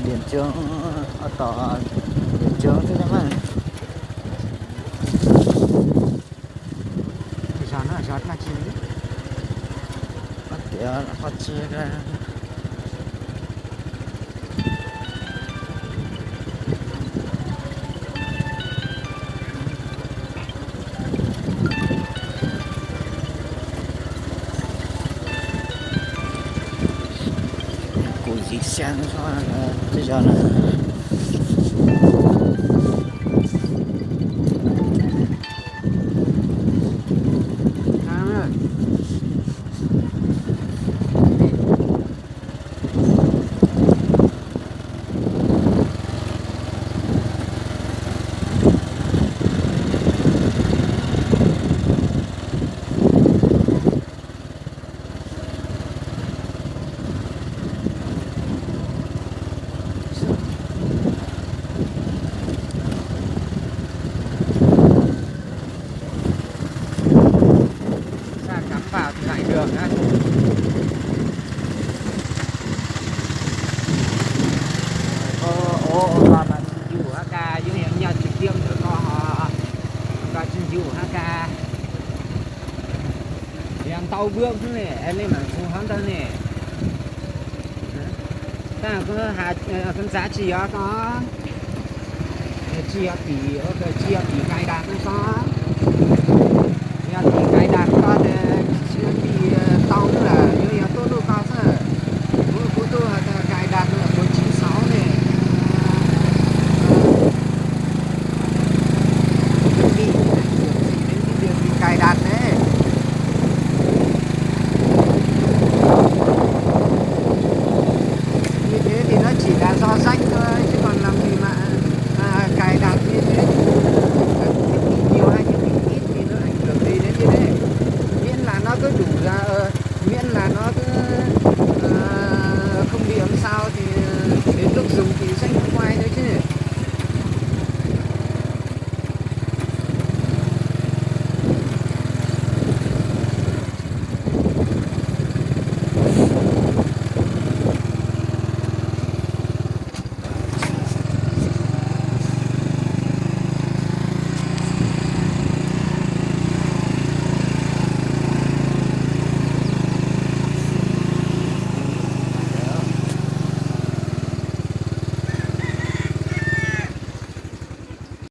Điểm trường, ở tỏ điểm trường thế em ơi. Giờ nó giờ nó chi có thể có chia ra. Kuv zim xya tej zaum na. Xa cắm vào thì lại đường á. Ơ, ơ, ơ, mà, mà tsis yus hab ka, yus yog nyob tsis tiag ntawm ko ho, ko tsis yus hab ka. Yog ntau bước xwb ne, es nej mam hu hov ntawd ne. Tab koj ntxav tsis yog ko, tsis yog tim, tsis yog tim cài đặt ko, yog tim cài